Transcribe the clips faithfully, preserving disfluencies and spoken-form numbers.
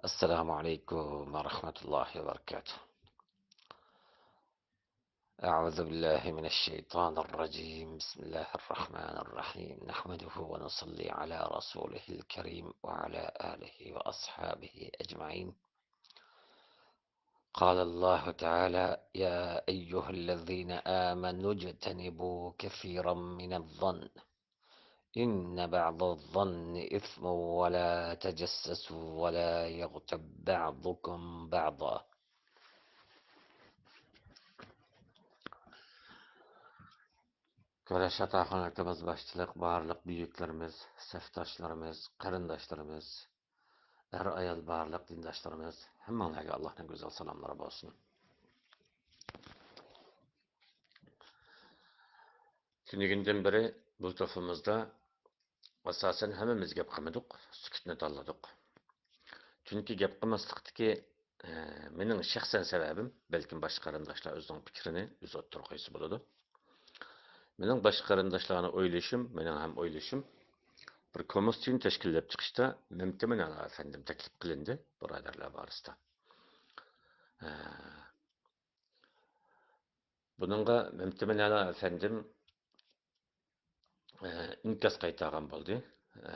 السلام عليكم ورحمة الله وبركاته. أعوذ بالله من الشيطان الرجيم. بسم الله الرحمن الرحيم. نحمده ونصلي على رسوله الكريم وعلى آله وأصحابه أجمعين. قال الله تعالى: يا أيها الذين آمنوا اجتنبوا كثيرا من الظن إن بعض الظن إثم ولا تجسسوا ولا يغتب بعضكم بعضا. كۆرەش ئاتاخان ئاكىمىز باشچىلىق، بارلىق بۈيۈكلىرىمىز، سەپداشلىرىمىز، قېرىنداشلىرىمىز، ئەر-ئايال بارلىق دىنداشلىرىمىز، ھەممىڭلارغا ئاللاھنىڭ گۈزەل سالاملىرى بولسۇن. تۈنۈگۈندىن بېرى بۇ توپىمىزدا ئاساسەن ھەممىمىز گەپ قىلمىدۇق، سۈكۈتنى تاللىدۇق. چۈنكى گەپ قىلماسلىقتىكى، ئە، مېنىڭ شەخسەن سەۋەبىم، بەلكىم باشقا قېرىنداشلار ئۆزىنىڭ پىكرىنى ئۆزى ئوتتۇرىغا قويسا بولىدۇ. مېنىڭ باشقا قېرىنداشلارنى ئويلىشىم، مېنىڭ ھەم ئويلىشىم، بىر كومىسسىيىنى تەشكىللەپ چىقىشتا مەمتىمىن ئەلا ئەپەندىم تەكلىپ قىلىندى، بۇرادەرلەر بارىسىدا. ئە، بۇنىڭغا مەمتىمىن ئەلا ئەپەندىم، ئە، ئىنكاس قايتارغان بولدى. ئە،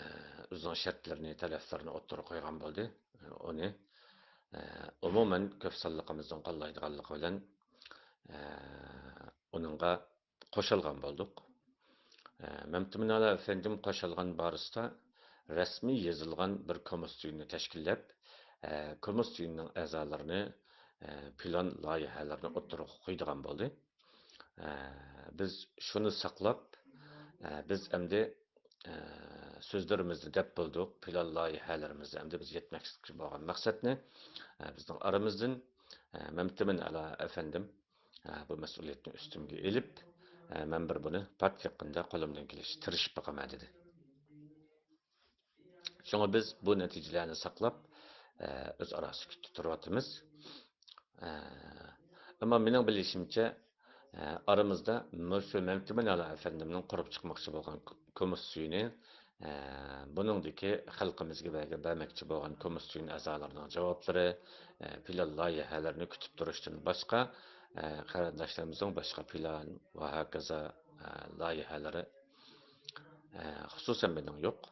ئۆزىنىڭ شەرتلىرىنى، تەلەپلىرىنى ئوتتۇرىغا قويغان بولدى. ئۇنى، ئە، ئومۇمەن كۆپ سانلىقىمىزنىڭ قوللايدىغانلىقى بىلەن، ئە، ئۇنىڭغا قوشۇلغان بولدۇق. ئە، مەمتىمىن ئەلا ئەپەندىم قوشۇلغان بارىسىدا رەسمىي يېزىلغان بىر كومىسسىيوننى تەشكىللەپ، ئە، كومىسسىيوننىڭ ئەزالىرىنى، ئە، پىلان لايىھەلەرنى ئوتتۇرىغا قويىدىغان بولدى. ئە، بىز شۇنى ساقلاپ، ئە، بىز ئەمدى، ئە، سۆزلىرىمىزنى دەپ بولدۇق، پىلان لايىھەلىرىمىزنى ئەمدى بىز يەتمەكچى بولغان مەقسەتنى، ئە، بىزنىڭ ئارىمىزدىن، ئە، مەمتىمىن ئەلا ئەپەندىم، ئە، بۇ مەسئۇلىيەتنى ئۈستۈمگە ئېلىپ، ئە، مەن بىر بۇنى پات يېقىندا قولۇمدىن كېلىشىچە تىرىشىپ باقىمەن دېدى. شۇڭا بىز بۇ نەتىجىلەرنى ساقلاپ، ئە، ئۆزئارا سۈكۈتتە تۇرۇۋاتىمىز. ئە، ئەمما مېنىڭ بىلىشىمچە، ئە، ئارىمىزدا مۇشۇ مەمتىمىن ئەلا ئەپەندىمنىڭ قۇرۇپ چىقماقچى بولغان كومىسسىيونى، ئە، بۇنىڭدىكى خەلقىمىزگە بەرگە-، بەرمەكچى بولغان كومىسسىيون ئەزالىرىنىڭ جاۋابلىرى، ئە، پىلان لايىھەلىرىنى كۈتۈپ تۇرۇشتىن باشقا، ئە، قېرىنداشلىرىمىزنىڭ باشقا پىلان ۋە ھاكازا، ئە، لايىھەلىرى، ئە، خۇسۇسەن مېنىڭ يوق.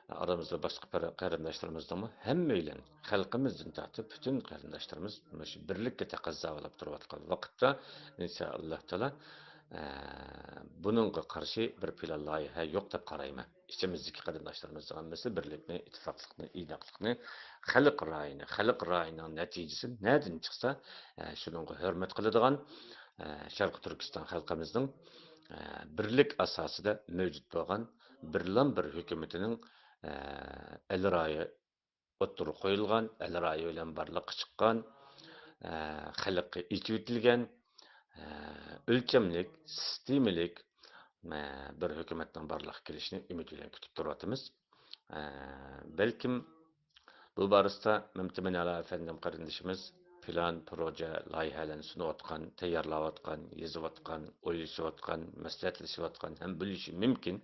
ئارىمىزدا باشقا قېرىنداشلىرىمىزنىڭمۇ ھەممەيلەن خەلقىمىزدىن تارتىپ پۈتۈن قېرىنداشلىرىمىز مۇشۇ بىرلىككە تەقەززا بولۇپ تۇرۇۋاتقان ۋاقىتتا، ئىنشائاللا تائالا، ئە، بۇنىڭغا قارشى بىر پىلان لايىھە يوق دەپ قارايمەن. ئىچىمىزدىكى قېرىنداشلىرىمىزنىڭ ھەممىسى بىرلىكنى، ئىتتىپاقلىقنى، ئىناقلىقنى، خەلق رايىنى، خەلق رايىنىڭ نەتىجىسى نەدىن چىقسا، ئە، شۇنىڭغا ھۆرمەت قىلىدىغان، ئە، شەرقىي تۈركىستان خەلقىمىزنىڭ، ئە، بىرلىك ئاساسىدا مەۋجۇت بولغان بىرلام بىر ھۆكۈمىتىنىڭ، ئە، ئەل رايى ئوتتۇرىغا قويۇلغان، ئەل رايى بىلەن بارلىققا چىققان، ئە، خەلققە ئېچىۋېتىلگەن، ئە، ئۆلچەملىك، سىستېمىلىك، ئە، بىر ھۆكۈمەتنىڭ بارلىققا كېلىشىنى ئۈمىد بىلەن كۈتۈپ تۇرۇۋاتىمىز. ئە، بەلكىم بۇ بارىسىدا مەمتىمىن ئەلا ئەپەندىم قېرىندىشىمىز پىلان، پروژە، لايىھەلەرنى سۇنۇۋاتقان، تەييارلاۋاتقان، يېزىۋاتقان، ئويلىشىۋاتقان، مەسلىھەتلىشىۋاتقان ھەم بىلىشى مۇمكىن.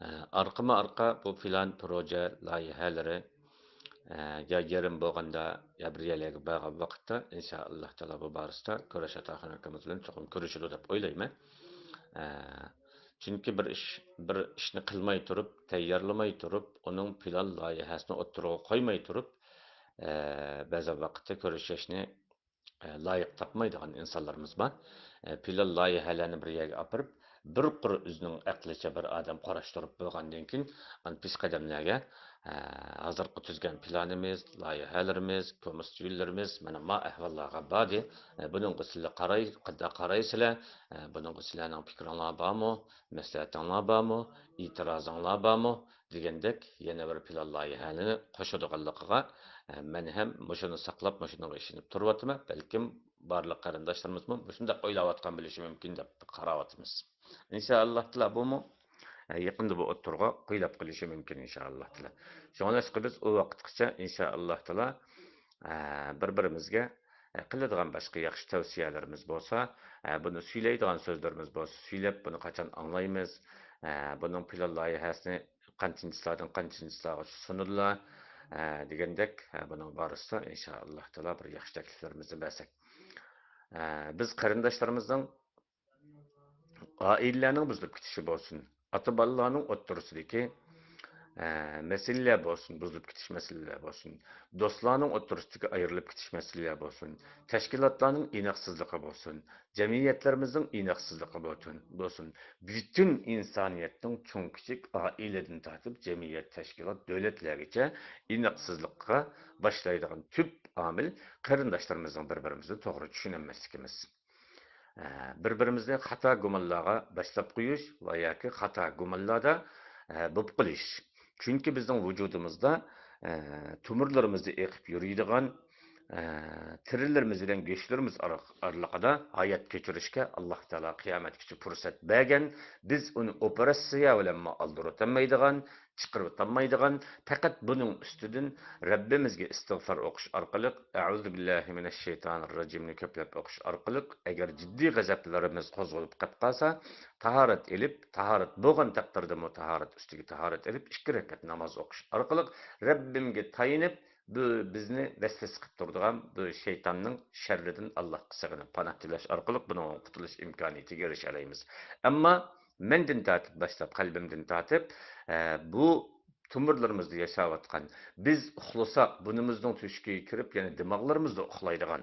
ئارقىمۇ ئارقا بۇ پىلان، پروژە، لايىھەلىرى، ئە، يا يېرىم بولغاندا، يا بىر يەرلەرگە بارغان ۋاقىتتا، ئىنشائاللا تائالا بۇ بارىسىدا كۆرەش ئاتاخان ئاكىمىز بىلەن چوقۇم كۆرۈشىدۇ دەپ ئويلايمەن. ئە، چۈنكى بىر ئىش، بىر ئىشنى قىلماي تۇرۇپ، تەييارلىماي تۇرۇپ، ئۇنىڭ پىلان لايىھەسىنى ئوتتۇرىغا قويماي تۇرۇپ، ئە، بەزى ۋاقىتتا كۆرۈشۈشنى ئە، لايىق تاپمايدىغان ئىنسانلىرىمىز بار. ئە، پىلان لايىھەلەرنى بىر يەرگە ئاپىرىپ، بىر قۇر ئۆزىنىڭ ئەقلىچە بىر ئادەم قۇراشتۇرۇپ بولغاندىن كېيىن، ئاندىن پېشقەدەملەرگە، ئە، ھازىرقى تۈزگەن پىلانىمىز، لايىھەلىرىمىز، كومىسسىيونلىرىمىز مانا ما ئەھۋاللارغا باردى. ئە، بۇنىڭغا سىلەر قاراي-، قانداق قارايسىلەر؟ ئە، بۇنىڭغا سىلەرنىڭ پىكرىڭلار بارمۇ؟ مەسلىھەتىڭلار بارمۇ؟ ئېتىرازىڭلار بارمۇ؟ دېگەندەك يەنە بىر پىلان لايىھەنى قوشىدىغانلىقىغا، ئە، مەن ھەم مۇشۇنى ساقلاپ، مۇشۇنىڭغا ئىشىنىپ تۇرۇۋاتىمەن. بەلكىم بارلىق قېرىنداشلىرىمىزمۇ مۇشۇنداق ئويلاۋاتقان بولۇشى مۇمكىن دەپ قاراۋاتىمىز. ئىنشائاللا تائالا بۇمۇ، ئە، يېقىندا بۇ ئوتتۇرىغا قويۇلۇپ قېلىشى مۇمكىن ئىنشائاللا تائالا. شۇڭلاشقا بىز ئۇ ۋاقىتقىچە ئىنشائاللا تائالا، ئە، بىر-بىرىمىزگە، ئە، قىلىدىغان باشقا ياخشى تەۋسىيەلىرىمىز بولسا، ئە، بۇنى سۈيلەيدىغان سۆزلىرىمىز بولسا سۈيلەپ، بۇنى قاچان ئاڭلايمىز، ئە، بۇنىڭ پىلان لايىھەسىنى قانچىنچىلاردىن قانچىنچىلارغىچە سۇنىدىلا، ئە، دېگەندەك، ئە، بۇنىڭ بارىسىدا ئىنشائاللا تائالا بىر ياخشى تەكلىپلىرىمىزنى بەرسەك. ئە، بىز قېرىنداشلىرىمىزنىڭ ئائىلىلەرنىڭ بۇزۇلۇپ كېتىشى بولسۇن، ئاتا-بالىلارنىڭ ئوتتۇرىسىدىكى، ئە، مەسىلىلەر بولسۇن، بۇزۇلۇپ كېتىش مەسىلىلەر بولسۇن، دوستلارنىڭ ئوتتۇرىسىدىكى ئايرىلىپ كېتىش مەسىلىلەر بولسۇن، تەشكىلاتلارنىڭ ئىناقسىزلىقى بولسۇن، جەمئىيەتلىرىمىزنىڭ ئىناقسىزلىقى بولسۇن، بولسۇن، پۈتۈن ئىنسانىيەتنىڭ چوڭ-كىچىك، ئائىلىدىن تارتىپ جەمئىيەت، تەشكىلات، دۆلەتلەرگىچە ئىناقسىزلىققا باشلايدىغان تۈپ ئامىل قېرىنداشلىرىمىزنىڭ بىر-بىرىمىزنى توغرا چۈشىنەلمەسلىكىمىز. ئە، بىر-بىرىمىزنى خاتا گۇمانلارغا باشلاپ قويۇش ۋە ياكى خاتا گۇمانلاردا، ئە، بولۇپ قېلىش. چۈنكى بىزنىڭ ۋۇجۇدىمىزدا، ئە، تومۇرلىرىمىزدا ئېقىپ يۈرىدىغان، ئە، تېرىلىرىمىز بىلەن گۆشلىرىمىز ئارا-، ئارىلىقىدا ھايات كەچۈرۈشكە ئاللاھ تائالا قىيامەتكىچە پۇرسەت بەرگەن. بىز ئۇنى ئوپېراتسىيە بىلەنمۇ ئالدۇرۇۋېتەلمەيدىغان، چىقىرىۋېتەلمەيدىغان، پەقەت بۇنىڭ ئۈستىدىن رەببىمىزگە ئىستىغپار ئوقۇش ئارقىلىق، ئەئۇزۇ بىللاھى مىنەششەيتانىر راجىمنى كۆپلەپ ئوقۇش ئارقىلىق، ئەگەر جىددىي غەزەپلىرىمىز قوزغىلىپ قېلىپ قالسا، تاھارەت ئېلىپ، تاھارەت بولغان تەقدىردىمۇ تاھارەت ئۈستىگە تاھارەت ئېلىپ، ئىككى رەكەت ناماز ئوقۇش ئارقىلىق رەببىمگە تايىنىپ، بۇ بىزنى ۋەسۋەسە قىلىپ تۇرىدىغان بۇ شەيتاننىڭ شەررىدىن ئاللاھقا سېغىنىپ پاناھ تىلەش ئارقىلىق بۇنىڭدىن قۇتۇلۇش ئىمكانىيىتىگە ئېرىشەلەيمىز. ئەمما مەندىن تارتىپ باشلاپ، قەلبىمدىن تارتىپ، ئە، بۇ تومۇرلىرىمىزدا ياشاۋاتقان، بىز ئۇخلىساق بۇرنىمىزنىڭ تۆشۈكىگە كىرىپ، يەنە دىماغلىرىمىزدا ئۇخلايدىغان،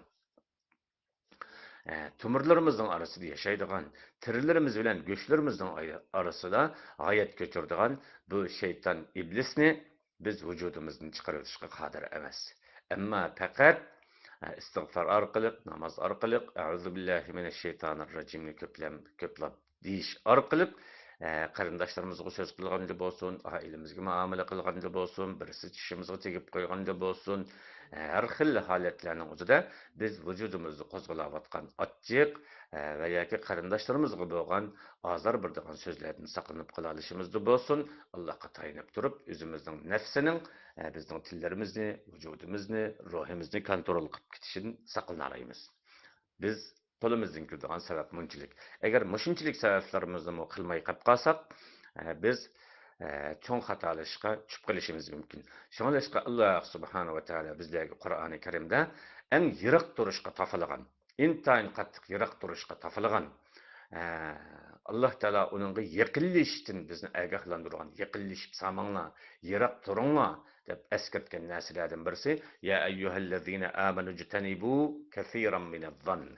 ئە، تومۇرلىرىمىزنىڭ ئارىسىدا ياشايدىغان، تېرىلىرىمىز بىلەن گۆشلىرىمىزنىڭ ئاي-، ئارىسىدا ھايات كەچۈرىدىغان بۇ شەيتان ئىبلىسنى بىز ۋۇجۇدىمىزدىن چىقىرىۋېتىشقا قادىر ئەمەس. ئەمما پەقەت، ئە، ئىستىغپار ئارقىلىق، ناماز ئارقىلىق، ئەئۇزۇ بىللاھى مىنەششەيتانىر راجىمنى كۆپلەم-، كۆپلەپ دېيىش ئارقىلىق، ئە، قېرىنداشلىرىمىزغا سۆز قىلغاندا بولسۇن، ئائىلىمىزگە مۇئامىلە قىلغاندا بولسۇن، بىرسى چىشىمىزغا تېگىپ قويغاندا بولسۇن، ئە، ھەر خىل ھالەتلەرنىڭ ئۆزىدە بىز ۋۇجۇدىمىزدا قوزغىلاۋاتقان ئاچچىق، ئە، ۋە ياكى قېرىنداشلىرىمىزغا بولغان ئازار بېرىدىغان سۆزلەردىن ساقلىنىپ قالالىشىمىزدا بولسۇن، ئاللاھقا تايىنىپ تۇرۇپ، ئۆزىمىزنىڭ نەپسىنىڭ، ئە، بىزنىڭ تىللىرىمىزنى، ۋۇجۇدىمىزنى، روھىمىزنى كونترول قىلىپ كېتىشىدىن ساقلىنالايمىز. بىز قولىمىزدىن كېلىدىغان سەۋەب مۇنچىلىك. ئەگەر مۇشۇنچىلىك سەۋەبلىرىمىزنىمۇ قىلماي قېلىپ قالساق، ئە، بىز، ئە، چوڭ خاتالىشىشقا چۈشۈپ قېلىشىمىز مۇمكىن. شۇڭلاشقا ئاللاھ سۇبھانەھۇ ۋە تائالا بىزلەرگە قۇرئانى كەرىمدە ئەڭ يىراق تۇرۇشقا تاپىلىغان، ئىنتايىن قاتتىق يىراق تۇرۇشقا تاپىلىغان، ئە، ئاللاھ تائالا ئۇنىڭغا يېقىنلىشىشتىن بىزنى ئاگاھلاندۇرغان، يېقىنلىشىپ سالماڭلار، يىراق تۇرۇڭلار دەپ ئەسكەرتكەن نەرسىلەردىن بىرسى، يا ئەييۇھەللەزىنە ئامەنۇ ئىجتەنىبۇ كەسىرەم مىنەززەنن.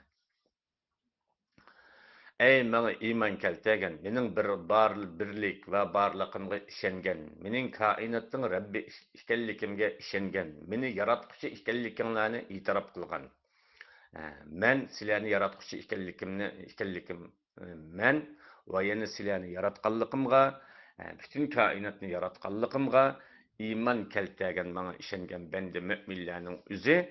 ئەي ماڭا ئىمان كەلتۈرگەن، مېنىڭ بىر بار، بىرلىك ۋە بارلىقىمغا ئىشەنگەن، مېنىڭ كائىناتنىڭ رەببى ئىش-، ئىكەنلىكىمگە ئىشەنگەن، مېنى ياراتقۇچى ئىكەنلىكىڭلارنى ئېتىراپ قىلغان. ئە، مەن سىلەرنى ياراتقۇچى ئىكەنلىكىمنى، ئىكەنلىكىم، ئە، مەن ۋە يەنە سىلەرنى ياراتقانلىقىمغا، ئە، پۈتۈن كائىناتنى ياراتقانلىقىمغا ئىمان كەلتۈرگەن، ماڭا ئىشەنگەن بەندە مۆمىنلەرنىڭ ئۆزى،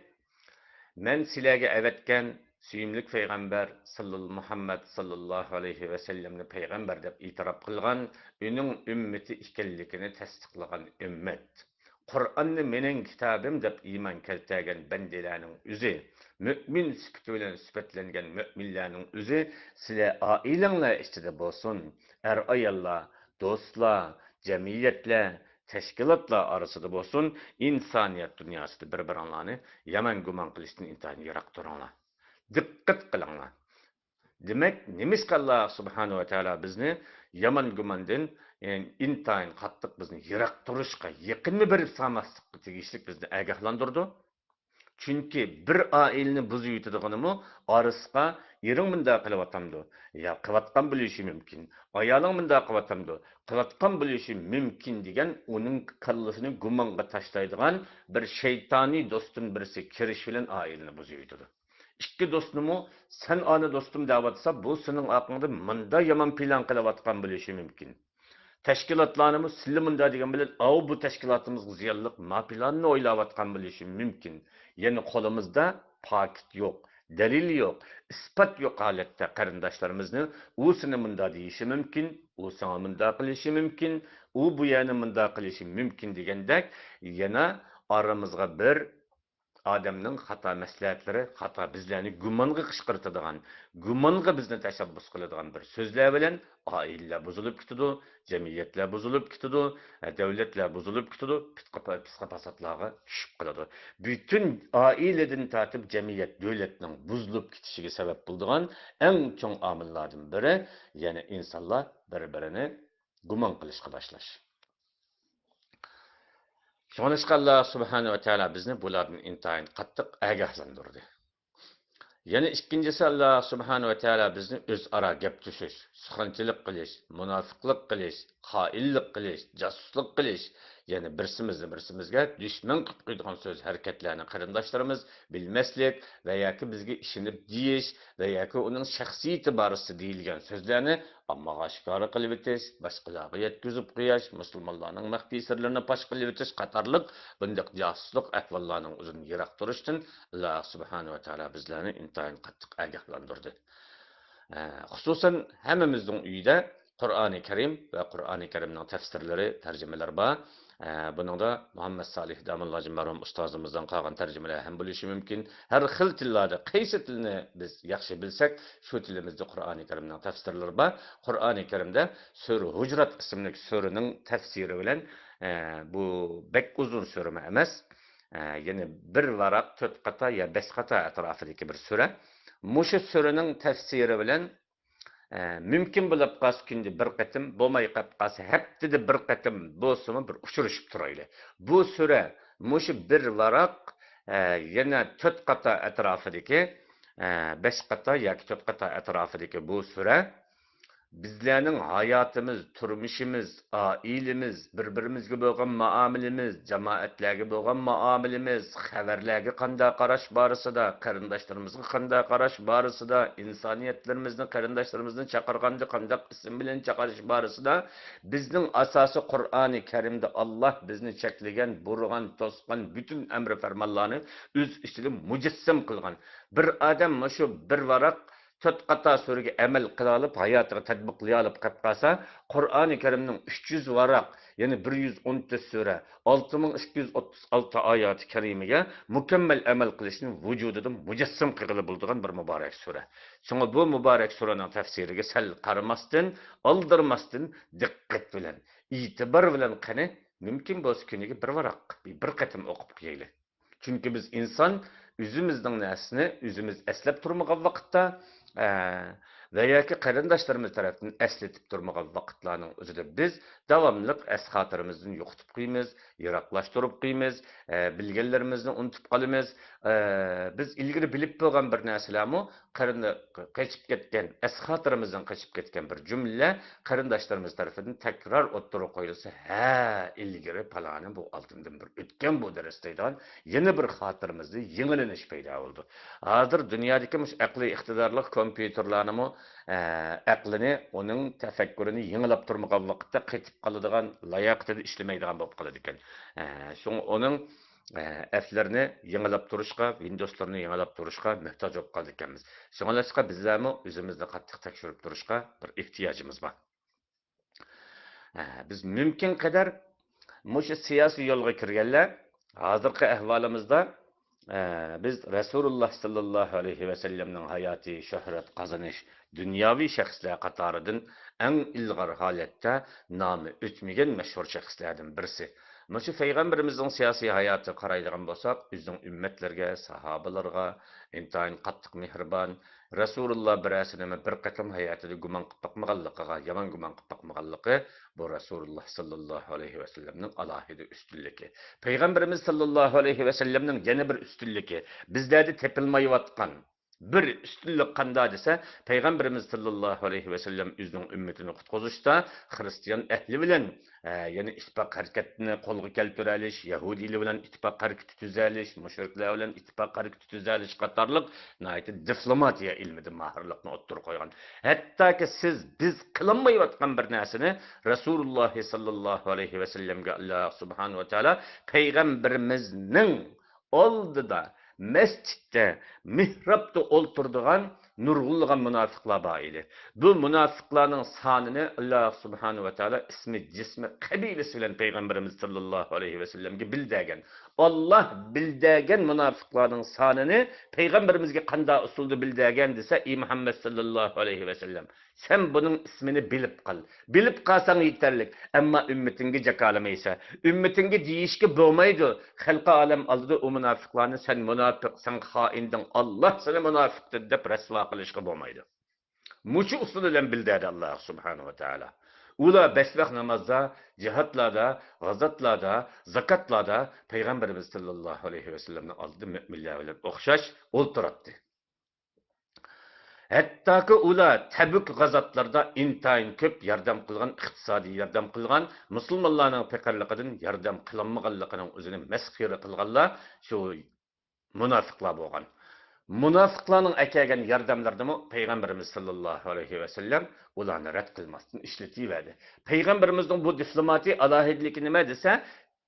مەن سىلەرگە ئەۋەتكەن سۆيۈملۈك پەيغەمبەر ساللاللا-، مۇھەممەد ساللاللاھۇ ئەلەيھى ۋەسەللەمنى پەيغەمبەر دەپ ئېتىراپ قىلغان، ئۇنىڭ ئۈممىتى ئىكەنلىكىنى تەستىقلىغان ئۈممەت. قۇرئاننى مېنىڭ كىتابىم دەپ ئىمان كەلتۈرگەن بەندىلەرنىڭ ئۆزى، مۆمىن سۈپىتى بىلەن سۈپەتلەنگەن مۆمىنلەرنىڭ ئۆزى، سىلەر ئائىلەڭلار ئىچىدە بولسۇن، ئەر-ئاياللار، دوستلار، جەمئىيەتلەر، تەشكىلاتلار ئارىسىدا بولسۇن، ئىنسانىيەت دۇنياسىدا بىر-بىرىڭلارنى يامان گۇمان قىلىشتىن ئىنتايىن يىراق تۇرۇڭلار. دىققەت قىلىڭلار. دېمەك، نېمىشقا ئاللا سۇبھانەھۇ ۋە تائالا بىزنى يامان گۇماندىن، يەنى ئىنتايىن قاتتىق بىزنى يىراق تۇرۇشقا، يېقىننى بېرىپ سالماسلىققا تېگىشلىك بىزنى ئاگاھلاندۇرىدۇ؟ چۈنكى بىر ئائىلىنى بۇزۇۋېتىدىغىنىمۇ ئارىسىغا ئېرىڭ مۇنداق قىلىۋاتامدۇ؟ يا قىلىۋاتقان بولۇشى مۇمكىن. ئايالىڭ مۇنداق قىلىۋاتامدۇ؟ قىلىۋاتقان بولۇشى مۇمكىن دېگەن ئۇنىڭ كاللىسىنى گۇمانغا تاشلايدىغان بىر شەيتانىي دوستتىن بىرسى كىرىش بىلەن ئائىلىنى بۇزۇۋېتىدۇ. ئىككى دوستنىمۇ سەن ئانا دوستۇم دەۋاتسا، بۇ سېنىڭ ئارقىڭدا مۇندا يامان پىلان قىلىۋاتقان بولۇشى مۇمكىن. تەشكىلاتلارنىمۇ سىلى مۇندا دېگەن بىلەن، ئاۋۇ بۇ تەشكىلاتىمىزغا زىيانلىق ما پىلاننى ئويلاۋاتقان بولۇشى مۇمكىن. يەنى قولىمىزدا پاكىت يوق، دەلىل يوق، ئىسپات يوق ھالەتتە قېرىنداشلىرىمىزنى ئۇ سېنى مۇندا دېيىشى مۇمكىن، ئۇ ساڭا مۇندا قىلىشى مۇمكىن، ئۇ بۇ يەرنى مۇندا قىلىشى مۇمكىن دېگەندەك، يەنە ئارىمىزغا بىر ئادەمنىڭ خاتا مەسلىھەتلىرى، خاتا بىزلەرنى گۇمانغا قىچقىرتىدىغان، گۇمانغا بىزنى تەشەببۇس قىلىدىغان بىر سۆزلەر بىلەن ئائىلىلەر بۇزۇلۇپ كېتىدۇ، جەمئىيەتلەر بۇزۇلۇپ كېتىدۇ، دۆلەتلەر بۇزۇلۇپ كېتىدۇ، پىتقا-، پىتقا-پاساتلارغا چۈشۈپ قالىدۇ. پۈتۈن ئائىلىدىن تارتىپ جەمئىيەت، دۆلەتنىڭ بۇزۇلۇپ كېتىشىگە سەۋەب بولىدىغان ئەڭ چوڭ ئامىللاردىن بىرى، يەنى ئىنسانلار بىر-بىرىنى گۇمان قىلىشقا باشلاش. شۇڭلاشقا ئاللا سۇبھانەھۇ ۋە تائالا بىزنى بۇلاردىن ئىنتايىن قاتتىق ئاگاھلاندۇردى. يەنە ئىككىنچىسى، ئاللا سۇبھانەھۇ ۋە تائالا بىزنى ئۆزئارا گەپ تۇتۇش، سۇخەنچىلىك قىلىش، مۇناپىقلىق قىلىش، خائىنلىق قىلىش، جاسۇسلۇق قىلىش، يەنى بىرسىمىزنى بىرسىمىزگە دۈشمەن قىلىپ قويىدىغان سۆز ھەرىكەتلەرنى قېرىنداشلىرىمىز بىلمەسلىك ۋە ياكى بىزگە ئىشىنىپ دېيىش ۋە ياكى ئۇنىڭ شەخسىيىتى بارىسىدا دېيىلگەن سۆزلەرنى ئاممىغا ئاشكارا قىلىۋېتىش، باشقىلارغا يەتكۈزۈپ قويۇش، مۇسۇلمانلارنىڭ مەخپىي سىرلىرىنى پاش قىلىۋېتىش قاتارلىق بۇنداق جاسۇسلۇق ئەھۋاللارنىڭ ئۆزىدىن يىراق تۇرۇشتىن ئاللا سۇبھانەھۇ ۋە تائالا بىزلەرنى ئىنتايىن قاتتىق ئاگاھلاندۇردى. ئە، خۇسۇسەن ھەممىمىزنىڭ ئۆيىدە قۇرئانى كەرىم ۋە قۇرئانى كەرىمنىڭ تەپسىرلىرى، تەرجىمىلىرى بار. ئە، بۇنىڭدا مۇھەممەد سالىھ داموللاجى مەرھۇم ئۇستازىمىزدىن قالغان تەرجىمىلەر ھەم بولۇشى مۇمكىن. ھەر خىل تىللاردا قايسى تىلنى بىز ياخشى بىلسەك، شۇ تىلىمىزدا قۇرئانى كەرىمنىڭ تەپسىرلىرى بار. قۇرئانى كەرىمدە سۈرە ھۇجرات ئىسىملىك سۈرىنىڭ تەپسىرى بىلەن، ئە، بۇ بەك ئۇزۇن سۈرىمۇ ئەمەس. ئە، يەنى بىر ۋاراق تۆت قاتا يا بەش قاتا ئەتراپىدىكى بىر سۈرە. مۇشۇ سۈرىنىڭ تەپسىرى بىلەن ئە، مۇمكىن بولۇپ قالسا كۈندە بىر قېتىم، بولماي قېلىپ قالسا ھەپتىدە بىر قېتىم بولسىمۇ بىر ئۇچرىشىپ تۇرايلى. بۇ سۈرە مۇشۇ بىر ۋاراق، ئە، يەنە تۆت قاتا ئەتراپىدىكى، ئە، بەش قاتا ياكى تۆت قاتا ئەتراپىدىكى بۇ سۈرە بىزلەرنىڭ ھاياتىمىز، تۇرمۇشىمىز، ئائىلىمىز، بىر-بىرىمىزگە بولغان مۇئامىلىمىز، جامائەتلەرگە بولغان مۇئامىلىمىز، خەۋەرلەرگە قانداق قاراش بارىسىدا، قېرىنداشلىرىمىزغا قانداق قاراش بارىسىدا، ئىنسانىيەتلىرىمىزنى، قېرىنداشلىرىمىزنى چاقىرغاندا قانداق ئىسىم بىلەن چاقىرىش بارىسىدا، بىزنىڭ ئاساسىي قۇرئانى كەرىمدە ئاللا بىزنى چەكلىگەن، بۇرىغان، توسقان پۈتۈن ئەمرى پەرمانلارنى ئۆز ئىچىدە مۇجەسسەم قىلغان. بىر ئادەم مۇشۇ بىر ۋاراق تۆت قاتا سۈرىگە ئەمەل قىلالىپ، ھاياتىغا تەتبىقلىيالىپ قېلىپ قالسا، قۇرئانى كەرىمنىڭ ئۈچ يۈز ۋاراق، يەنى بىر يۈز ئون تۆت سۈرە، ئالتە مىڭ ئىككى يۈز ئوتتۇز ئالتە ئايەتى كەرىمىگە مۇكەممەل ئەمەل قىلىشنى ۋۇجۇدىدا مۇجەسسەم قىلغىلى بولىدىغان بىر مۇبارەك سۈرە. شۇڭا بۇ مۇبارەك سۈرىنىڭ تەپسىرىگە سەل قارىماستىن، ئالدىرىماستىن، دىققەت بىلەن، ئېتىبار بىلەن قېنى، مۇمكىن بولسا كۈنىگە بىر ۋاراق، بىر قېتىم ئوقۇپ قويايلى. چۈنكى بىز ئىنسان ئۆزىمىزنىڭ نەرسىنى ئۆزىمىز ئەسلەپ تۇرمىغان ۋاقىتتا، ئە، ۋە ياكى قېرىنداشلىرىمىز تەرەپتىن ئەسلىتىپ تۇرمىغان ۋاقىتلارنىڭ ئۆزىدە بىز داۋاملىق ئەس-خاتىرىمىزدىن يوقىتىپ قويىمىز، يىراقلاشتۇرۇپ قويىمىز، ئە، بىلگەنلىرىمىزنى ئۇنتۇپ قالىمىز. ئە، بىز ئىلگىرى بىلىپ بولغان بىر نەرسىلەرمۇ قېرىندى-، قېچىپ كەتكەن، ئەس-خاتىرىمىزدىن قېچىپ كەتكەن بىر جۈملە قېرىنداشلىرىمىز تەرىپىدىن تەكرار ئوتتۇرىغا قويۇلسا، ھە، ئىلگىرى پالانى بۇ ئالدىمدىن بىر ئۆتكەن بۇ دەرس دەيدىغان يەنە بىر خاتىرىمىزدە يېڭىلىنىش پەيدا بولىدۇ. ھازىر دۇنيادىكى مۇشۇ ئەقلىي ئىقتىدارلىق كومپيۇتېرلارنىمۇ، ئە، ئەقلىنى، ئۇنىڭ تەپەككۇرىنى يېڭىلاپ تۇرمىغان ۋاقىتتا قېتىپ قالىدىغان، لاياقىتىدە ئىشلىمەيدىغان بولۇپ قالىدىكەن. ئە، شۇڭا ئۇنىڭ، ئە، ئەپلىرىنى يېڭىلاپ تۇرۇشقا، ۋىندوسلىرىنى يېڭىلاپ تۇرۇشقا موھتاج بولۇپ قالىدىكەنمىز. شۇڭلاشقا بىزلەرمۇ ئۆزىمىزنى قاتتىق تەكشۈرۈپ تۇرۇشقا بىر ئېھتىياجىمىز بار. ئە، بىز مۇمكىن قەدەر مۇشۇ سىياسىي يولغا كىرگەنلەر ھازىرقى ئەھۋالىمىزدا، ئە، بىز رەسۇلۇللا ساللاللاھۇ ئەلەيھى ۋەسەللەمنىڭ ھاياتى، شۆھرەت قازىنىش، دۇنياۋى شەخسلەر قاتارىدىن ئەڭ ئىلغار ھالەتتە نامى ئۆچمىگەن مەشھۇر شەخسلەردىن بىرسى. مۇشۇ پەيغەمبىرىمىزنىڭ سىياسىي ھاياتىغا قارايدىغان بولساق، ئۆزىنىڭ ئۈممەتلىرىگە، ساھابىلىرىغا ئىنتايىن قاتتىق مېھرىبان، رەسۇلۇللا بىرەرسىنىمۇ بىر قېتىم ھاياتىدا گۇمان قىلىپ باقمىغانلىقىغا، يامان گۇمان قىلىپ باقمىغانلىقى، بۇ رەسۇلۇللا ساللاللاھۇ ئەلەيھى ۋەسەللەمنىڭ ئالاھىدە ئۈستۈنلۈكى. پەيغەمبىرىمىز ساللاللاھۇ ئەلەيھى ۋەسەللەمنىڭ يەنە بىر ئۈستۈنلۈكى، بىزلەردە تېپىلمايۋاتقان بىر ئۈستۈنلۈك قانداق دېسە، پەيغەمبىرىمىز ساللاللاھۇ ئەلەيھى ۋەسەللەم ئۆزىنىڭ ئۈممىتىنى قۇتقۇزۇشتا خىرىستىيان ئەھلى بىلەن، ئە، يەنە ئىتتىپاق ھەرىكەتنى قولغا كەلتۈرەلىش، يەھۇدىيلار بىلەن ئىتتىپاق ھەرىكىتى تۈزەلىش، مۇشرىكلار بىلەن ئىتتىپاق ھەرىكىتى تۈزەلىش قاتارلىق ناھايىتى دىپلوماتىيە ئىلمىدە ماھىرلىقنى ئوتتۇرىغا قويغان. ھەتتاكى سىز، بىز قىلالمايۋاتقان بىر نەرسىنى رەسۇلۇللاھ ساللاللاھۇ ئەلەيھى ۋەسەللەمگە ئاللاھ سۇبھانەھۇ ۋە تائالا پەيغەمبىرىمىزنىڭ ئالدىدا، مەسچىتتە، مېھرابتا ئولتۇرىدىغان نۇرغۇنلىغان مۇناپىقلار بار ئىدى. بۇ مۇناپىقلارنىڭ سانىنى ئاللا سۇبھانەھۇ ۋە تائالا ئىسمى، جىسمى، قەبىلىسى بىلەن پەيغەمبىرىمىز ساللاللاھۇ ئەلەيھى ۋەسەللەمگە بىلدۈرگەن. ئاللا بىلدۈرگەن مۇناپىقلارنىڭ سانىنى پەيغەمبىرىمىزگە قانداق ئۇسۇلدا بىلدۈرگەن دېسە، ئى مۇھەممەد ساللاللاھۇ ئەلەيھى ۋەسەللەم، سەن بۇنىڭ ئىسمىنى بىلىپ قال. بىلىپ قالساڭ يېتەرلىك، ئەمما ئۈممىتىڭگە جاكارلىمايسەن. ئۈممىتىڭگە دېيىشكە بولمايدۇ. خەلقى ئالەم ئالدىدا ئۇ مۇناپىقلارنى، سەن مۇناپىق، سەن خائىندىڭ، ئاللا سېنى مۇناپىق دېدى دەپ رەسۋا قىلىشقا بولمايدۇ. مۇشۇ ئۇسۇل بىلەن بىلدۈردى ئاللا سۇبھانەھۇ ۋە تائالا. ئۇلار بەش ۋاق نامازدا، جىھادلاردا، غازاتلاردا، زاكاتلاردا پەيغەمبىرىمىز ساللاللاھۇ ئەلەيھى ۋەسەللەمنىڭ ئالدىدا مۆمىنلەر بىلەن ئوخشاش ئولتۇراتتى. ھەتتاكى ئۇلار تەبۈك غازاتلاردا ئىنتايىن كۆپ ياردەم قىلغان، ئىقتىسادىي ياردەم قىلغان، مۇسۇلمانلارنىڭ پېقىرلىقىدىن ياردەم قىلالمىغانلىقىنىڭ ئۆزىنى مەسخىرە قىلغانلار شۇ مۇناپىقلار بولغان. مۇناپىقلارنىڭ ئەكەلگەن ياردەملىرىدىمۇ پەيغەمبىرىمىز ساللاللاھۇ ئەلەيھى ۋەسەللەم ئۇلارنى رەت قىلماستىن ئىشلىتىۋەردى. پەيغەمبىرىمىزنىڭ بۇ دىپلوماتىي ئالاھىدىلىكى نېمە دېسە،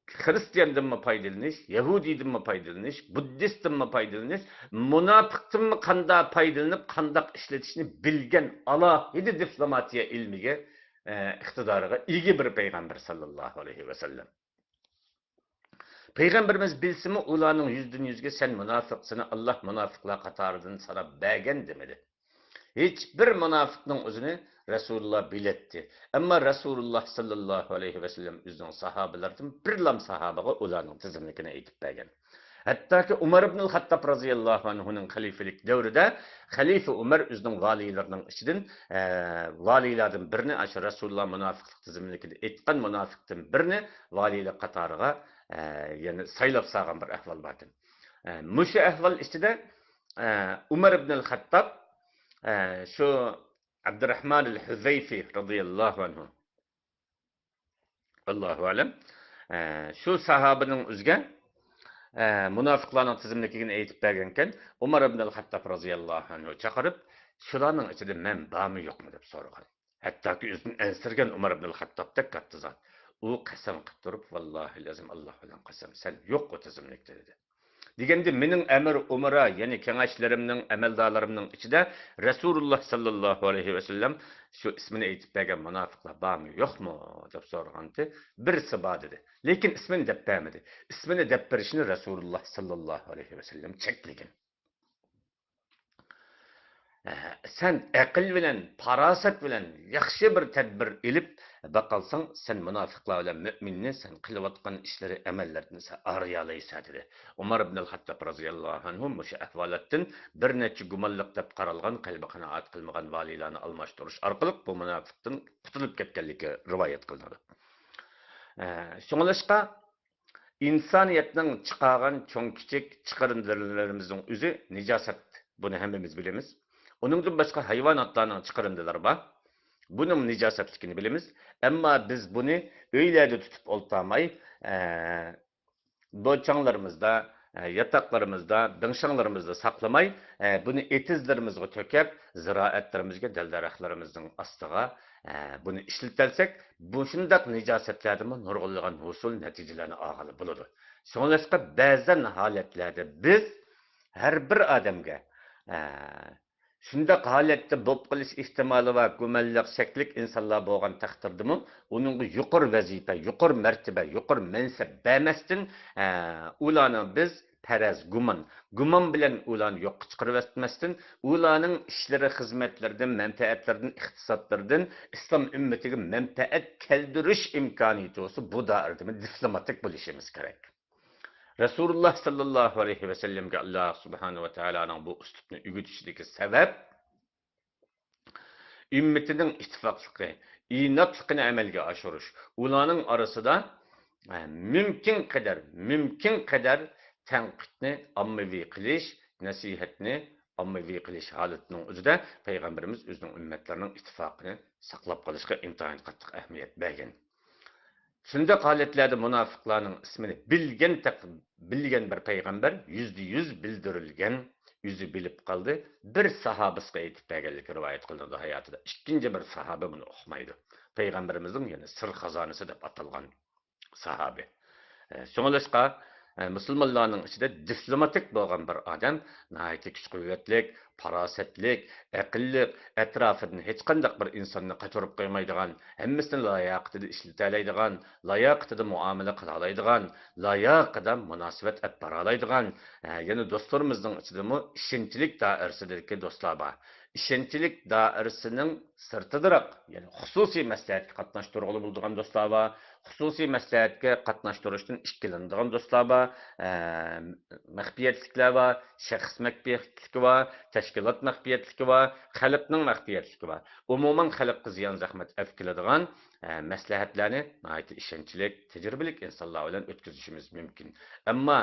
خىرىستىياندىنمۇ پايدىلىنىش، يەھۇدىيدىنمۇ پايدىلىنىش، بۇددىستتىنمۇ پايدىلىنىش، مۇناپىقتىنمۇ قانداق پايدىلىنىپ، قانداق ئىشلىتىشنى بىلگەن ئالاھىدە دىپلوماتىيە ئىلمىگە، ئە، ئىقتىدارىغا ئىگە بىر پەيغەمبەر ساللاللاھۇ ئەلەيھى ۋەسەللەم. پەيغەمبىرىمىز بىلسىمۇ، ئۇلارنىڭ يۈزدىن يۈزگە سەن مۇناپىق، سېنى ئاللا مۇناپىقلار قاتارىدىن ساناپ بەرگەن دېمىدى. ھېچبىر مۇناپىقنىڭ ئۆزىنى رەسۇلۇللا بىلەتتى. ئەمما رەسۇلۇللا ساللاللاھۇ ئەلەيھى ۋەسەللەم ئۆزىنىڭ ساھابىلىرىدىن بىرلام ساھابىغا ئۇلارنىڭ تىزىملىكىنى ئېيتىپ بەرگەن. ھەتتاكى ئۇمەر ئىبنۇل خەتتاب رازىياللاھۇ ئەنھۇنىڭ خەلىپىلىك دەۋرىدە خەلىپە ئۇمەر ئۆزىنىڭ ۋالىيلىرىنىڭ ئىچىدىن، ئە، ۋالىيلاردىن بىرنى، ئاشۇ رەسۇلۇللا مۇناپىقلىق تىزىملىكىدە ئېيتقان مۇناپىقتىن بىرنى ۋالىيلىق قاتارىغا، ئە، يەنە سايلاپ سالغان بىر ئەھۋال باردى. ئە، مۇشۇ ئەھۋال ئىچىدە، ئە، ئۇمەر ئىبنۇل خەتتاب، ئە، شۇ ئابدۇرەھمانىل ھۇزەيفى رازىياللاھۇ ئەنھۇ، ئاللاھۇ ئەلەم، ئە، شۇ ساھابىنىڭ ئۆزىگە، ئە، مۇناپىقلارنىڭ تىزىملىكىنى ئېيتىپ بەرگەنكەن، ئۇمەر ئىبنۇل خەتتاب رازىياللاھۇ ئەنھۇ چاقىرىپ، شۇلارنىڭ ئىچىدە مەن بارمۇ يوقمۇ دەپ سورىغان. ھەتتاكى ئۆزىدىن ئەنسىرىگەن ئۇمەر ئىبنۇل خەتتابتەك كاتتا زات. ئۇ قەسەم قىلىپ تۇرۇپ، ۋاللاھىل ئەزىم، ئاللا بىلەن قەسەم، سەن يوق ئۇ تىزىملىكتە، دېدى. دېگەندە، مېنىڭ ئەمىر ئۇمرا، يەنى كېڭەشلىرىمنىڭ، ئەمەلدارلىرىمنىڭ ئىچىدە رەسۇلۇللا ساللاللاھۇ ئەلەيھى ۋەسەللەم شۇ ئىسمىنى ئېيتىپ بەرگەن مۇناپىقلار بارمۇ، يوقمۇ دەپ سورىغانتى. بىرسى بار دېدى. لېكىن ئىسمىنى دەپ بەرمىدى. ئىسمىنى دەپ بېرىشنى رەسۇلۇللا ساللاللاھۇ ئەلەيھى ۋەسەللەم چەكلىگەن. ئە، سەن ئەقىل بىلەن، پاراسەت بىلەن ياخشى بىر تەدبىر ئېلىپ باقالساڭ، سەن مۇناپىقلار بىلەن مۆمىننى سەن قىلىۋاتقان ئىشلىرى، ئەمەللىرىدىن سەن ئايرىيالايسەن، دېدى. ئۇمەر ئىبنىل خەتتاب رازىياللاھۇ ئەنھۇ مۇشۇ ئەھۋالاتتىن بىر نەچچە گۇمانلىق دەپ قارالغان، قەلبى قانائەت قىلمىغان ۋالىيلارنى ئالماشتۇرۇش ئارقىلىق بۇ مۇناپىقتىن قۇتۇلۇپ كەتكەنلىكى رىۋايەت قىلىنىدۇ. ئە، شۇڭلاشقا، ئىنسانىيەتنىڭ چىقارغان چوڭ-كىچىك چىقىرىندىلىرىمىزنىڭ ئۆزى نىجاسەت. بۇنى ھەممىمىز بىلىمىز. ئۇنىڭدىن باشقا ھايۋاناتلارنىڭ چىقىرىندىلىرى بار. بۇنىڭ نىجاسەتلىكىنى بىلىمىز. ئەمما بىز بۇنى ئۆيلەردە تۇتۇپ ئولتۇرماي، ئە، بوچاڭلىرىمىزدا، ئە، ياتاقلىرىمىزدا، دىڭشاڭلىرىمىزدا ساقلىماي، ئە، بۇنى ئېتىزلىرىمىزغا تۆكۈپ، زىرائەتلىرىمىزگە، دەل-دەرەخلىرىمىزنىڭ ئاستىغا، ئە، بۇنى ئىشلىتەلسەك، مۇشۇنداق نىجاسەتلەردىنمۇ نۇرغۇنلىغان ھوسۇل نەتىجىلەرنى ئالغىلى بولىدۇ. شۇڭلاشقا بەزەن ھالەتلەردە بىز ھەر بىر ئادەمگە، ئە، شۇنداق ھالەتتە بولۇپ قېلىش ئېھتىمالى بار گۇمانلىق، شەكلىك ئىنسانلار بولغان تەقدىردىمۇ، ئۇنىڭغا يۇقىرى ۋەزىپە، يۇقىرى مەرتىبە، يۇقىرى مەنسەپ بەرمەستىن، ئە، ئۇلارنى بىز پەرەز، گۇمان، گۇمان بىلەن ئۇلارنى يوققا چىقىرىۋەتمەستىن، ئۇلارنىڭ ئىشلىرى، خىزمەتلىرىدىن، مەنپەئەتلىرىدىن، ئىقتىسادلىرىدىن ئىسلام ئۈممىتىگە مەنپەئەت كەلتۈرۈش ئىمكانىيىتى بولسا، بۇ دائىرىدىمۇ دىپلوماتىك بولۇشىمىز كېرەك. رەسۇلۇللا ساللاللاھۇ ئەلەيھى ۋەسەللەمگە ئاللا سۇبھانەھۇ ۋە تائالانىڭ بۇ ئۇسلۇبنى ئۆگىتىشىدىكى سەۋەب، ئۈممىتىنىڭ ئىتتىپاقلىقى، ئىناقلىقىنى ئەمەلگە ئاشۇرۇش، ئۇلارنىڭ ئارىسىدا، ئە، مۇمكىن قەدەر، مۇمكىن قەدەر تەنقىدنى ئاممىۋى قىلىش، نەسىھەتنى ئاممىۋى قىلىش ھالىتىنىڭ ئۆزىدە پەيغەمبىرىمىز ئۆزىنىڭ ئۈممەتلىرىنىڭ ئىتتىپاقىنى ساقلاپ قېلىشقا ئىنتايىن قاتتىق ئەھمىيەت بەرگەن. شۇنداق ھالەتلەردە مۇناپىقلارنىڭ ئىسمىنى بىلگەن تەق-، بىلگەن بىر پەيغەمبەر يۈزدە يۈز بىلدۈرۈلگەن، ئۆزى بىلىپ قالدى، بىر ساھابىسىغا ئېيتىپ بەرگەنلىكى رىۋايەت قىلىنىدۇ ھاياتىدا. ئىككىنچى بىر ساھابە بۇنى ئۇقمايدۇ. پەيغەمبىرىمىزنىڭ يەنە سىر خازانىسى دەپ ئاتالغان ساھابە. ئە، شۇڭلاشقا، ئە، مۇسۇلمانلارنىڭ ئىچىدە دىپلوماتىك بولغان بىر ئادەم، ناھايىتى كۈچ-قۇۋۋەتلىك، پاراسەتلىك، ئەقىللىق، ئەتراپىدىن ھېچقانداق بىر ئىنساننى قاچۇرۇپ قويمايدىغان، ھەممىسىنى لاياقىتىدا ئىشلىتەلەيدىغان، لاياقىتىدا مۇئامىلە قىلالايدىغان، لاياقىدا مۇناسىۋەت ئەپ بارالايدىغان، ئە، يەنە دوستلىرىمىزنىڭ ئىچىدىمۇ ئىشەنچلىك دائىرىسىدىكى دوستلار بار. ئىشەنچلىك دائىرىسىنىڭ سىرتىدىراق، يەنى خۇسۇسىي مەسلىھەتكە قاتناشتۇرغىلى بولىدىغان دوستلار بار، خۇسۇسىي مەسلىھەتكە قاتناشتۇرۇشتىن ئىككىلىنىدىغان دوستلار بار، ئە، مەخپىيەتلىكلەر بار، شەخس مەخپىيەتلىكى بار، تەشكىلات مەخپىيەتلىكى بار، خەلقنىڭ مەخپىيەتلىكى بار. ئومۇمەن خەلققە زىيان زەخمەت ئەپ كېلىدىغان، ئە، مەسلىھەتلەرنى ناھايىتى ئىشەنچلىك، تەجرىبىلىك ئىنسانلار بىلەن ئۆتكۈزۈشىمىز مۇمكىن. ئەمما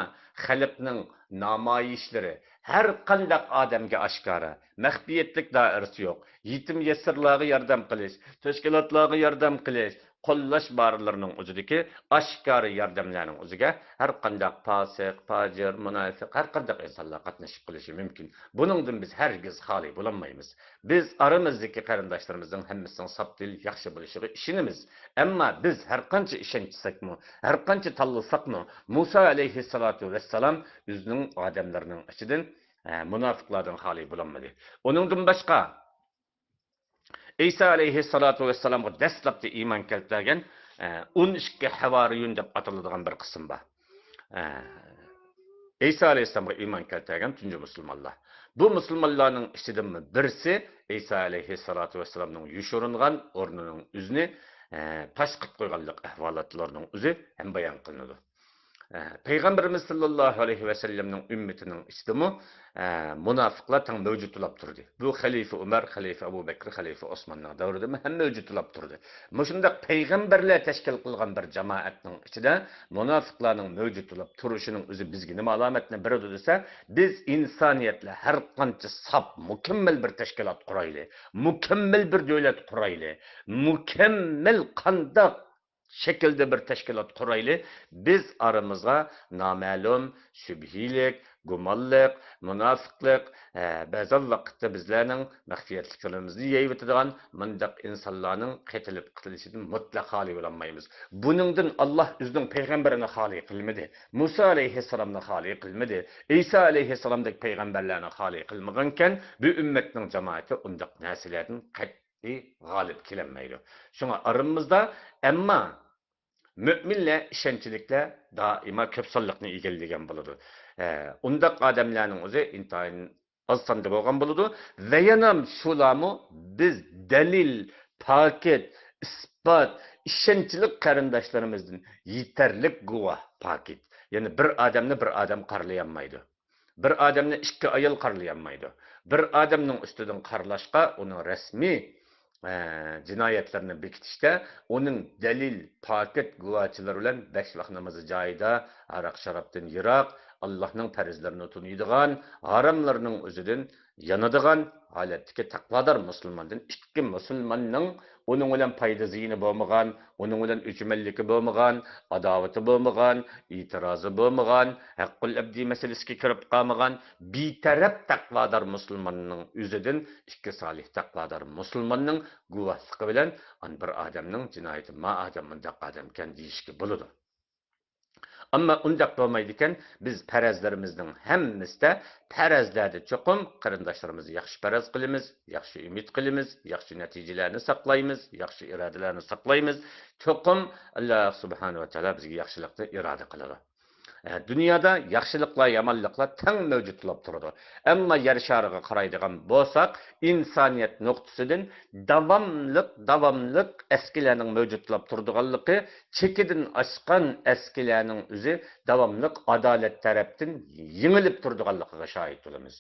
خەلقنىڭ نامايىشلىرى ھەر قانداق ئادەمگە ئاشكارا، مەخپىيەتلىك دائىرىسى يوق. يېتىم يېسىرلارغا ياردەم قىلىش، تەشكىلاتلارغا ياردەم قىلىش، قوللاش بارلىرىنىڭ ئۆزىدىكى ئاشكارا ياردەملەرنىڭ ئۆزىگە ھەر قانداق پاسىق، پاجىر، مۇناپىق، ھەر قانداق ئىنسانلار قاتنىشىپ قېلىشى مۇمكىن. بۇنىڭدىن بىز ھەرگىز خالىي بولالمايمىز. بىز ئارىمىزدىكى قېرىنداشلىرىمىزنىڭ ھەممىسىنىڭ ساپ دىل، ياخشى بولۇشىغا ئىشىنىمىز. ئەمما بىز ھەرقانچە ئىشەنسەكمۇ، ھەرقانچە تاللىساقمۇ، مۇسا ئەلەيھىسسالاتۇ ۋەسسالام ئۆزىنىڭ ئادەملىرىنىڭ ئىچىدىن، ئە، مۇناپىقلاردىن خالىي بولالمىدى. ئۇنىڭدىن باشقا، ئەيسا ئەلەيھىسسالاتۇ ۋەسسالامغا دەسلەپتە ئىمان كەلتۈرگەن، ئە، ئون ئىككى ھەۋارىيۇن دەپ ئاتىلىدىغان بىر قىسىم بار. ئە، ئەيسا ئەلەيھىسسالامغا ئىمان كەلتۈرگەن تۇنجى مۇسۇلمانلار. بۇ مۇسۇلمانلارنىڭ ئىچىدىنمۇ بىرسى ئەيسا ئەلەيھىسسالاتۇ ۋەسسالامنىڭ يوشۇرۇنغان ئورنىنىڭ ئۆزىنى، ئە، پاش قىلىپ قويغانلىق ئەھۋالاتلىرىنىڭ ئۆزى ھەم بايان قىلىنىدۇ. ئە، پەيغەمبىرىمىز ساللاللاھۇ ئەلەيھى ۋەسەللەمنىڭ ئۈممىتىنىڭ ئىچىدىمۇ، ئە، مۇناپىقلار تەڭ مەۋجۇت بولاپ تۇردى. بۇ خەلىپە ئۆمەر، خەلىپە ئەبۇ بەكرى، خەلىپە ئوسماننىڭ دەۋرىدىمۇ ھەم مەۋجۇت بولاپ تۇردى. مۇشۇنداق پەيغەمبەرلەر تەشكىل قىلغان بىر جامائەتنىڭ ئىچىدە مۇناپىقلارنىڭ مەۋجۇت بولاپ تۇرۇشىنىڭ ئۆزى بىزگە نېمە ئالامەتنى بېرىدۇ دېسە، بىز ئىنسانىيەتلەر ھەر قانچە ساپ، مۇكەممەل بىر تەشكىلات قۇرايلى، مۇكەممەل بىر دۆلەت قۇرايلى، مۇكەممەل قانداق شەكىلدە بىر تەشكىلات قۇرايلى، بىز ئارىمىزغا نامەلۇم، شۈبھىلىك، گۇمانلىق، مۇناپىقلىق، ھە، بەزەن ۋاقىتتا بىزلەرنىڭ مەخپىيەتلىكلىرىمىزنى يەيۋېتىدىغان مۇنداق ئىنسانلارنىڭ قېتىلىپ قېتىلىشىدىن مۇتلەق خالىي بولالمايمىز. بۇنىڭدىن ئاللاھ ئۆزىنىڭ پەيغەمبىرىنى خالىي قىلمىدى. مۇسا ئەلەيھىسسالامنى خالىي قىلمىدى. ئەيسا ئەلەيھىسسالامدەك پەيغەمبەرلەرنى خالىي قىلمىغانىكەن، بۇ ئۈممەتنىڭ جامائىتى ئۇنداق نەرسىلەردىن قەت غالىب كېلەلمەيدۇ. شۇڭا ئارىمىزدا، ئەمما مۆمىنلەر، ئىشەنچلىكلەر دائىما كۆپ سانلىقنى ئىگىلىگەن بولىدۇ. ئە، ئۇنداق ئادەملەرنىڭ ئۆزى ئىنتايىن ئاز ساندا بولغان بولىدۇ. ۋە يەنە شۇلارمۇ بىز دەلىل، پاكىت، ئىسپات، ئىشەنچلىك قېرىنداشلىرىمىزدىن يېتەرلىك گۇۋاھ، پاكىت. يەنى بىر ئادەمنى بىر ئادەم قارىلىيالمايدۇ. بىر ئادەمنى ئىككى ئايال قارىلىيالمايدۇ. بىر ئادەمنىڭ ئۈستىدىن قارىلاشقا، ئۇنىڭ رەسمىي، ئە، جىنايەتلىرىنى بېكىتىشتە، ئۇنىڭ دەلىل، پاكىت، گۇۋاھچىلىرى بىلەن بەش ۋاق نامىزى جايىدا، ھاراق-شارابتىن يىراق، ئاللاھنىڭ پەرزلىرىنى تونۇيدىغان، ھاراملىرىنىڭ ئۆزىدىن يانىدىغان ھالەتتىكى تەقۋادار مۇسۇلماندىن ئىككى مۇسۇلماننىڭ ئۇنىڭ بىلەن پايدا زىيىنى بولمىغان، ئۇنىڭ بىلەن ئۆچمەنلىكى بولمىغان، ئاداۋىتى بولمىغان، ئېتىرازى بولمىغان، ھەققۇل ئەبدى مەسىلىسىگە كىرىپ قالمىغان، بىتەرەپ تەقۋادار مۇسۇلماننىڭ ئۆزىدىن ئىككى سالىھ تەقۋادار مۇسۇلماننىڭ گۇۋاھلىقى بىلەن ئان بىر ئادەمنىڭ جىنايىتى، ما ئادەم مۇنداق ئادەمكەن دېيىشكە بولىدۇ. ئەمما ئۇنداق بولمايدىكەن، بىز پەرەزلىرىمىزنىڭ ھەممىسىدە پەرەزلەردە چوقۇم قېرىنداشلىرىمىزغا ياخشى پەرەز قىلىمىز، ياخشى ئۈمىد قىلىمىز، ياخشى نەتىجىلەرنى ساقلايمىز، ياخشى ئىرادىلەرنى ساقلايمىز. چوقۇم ئاللا سۇبھانەھۇ ۋە تائالا بىزگە ياخشىلىقنى ئىرادە قىلىدۇ. ئە، دۇنيادا ياخشىلىقلار، يامانلىقلار تەڭ مەۋجۇت بولۇپ تۇرىدۇ. ئەمما يەر شارىغا قارايدىغان بولساق، ئىنسانىيەت نۇقتىسىدىن داۋاملىق، داۋاملىق ئەسكىلەرنىڭ مەۋجۇت بولۇپ تۇرىدىغانلىقى، چېكىدىن ئاشقان ئەسكىلەرنىڭ ئۆزى داۋاملىق ئادالەت تەرەپتىن يېڭىلىپ تۇرىدىغانلىقىغا شاھىت بولىمىز.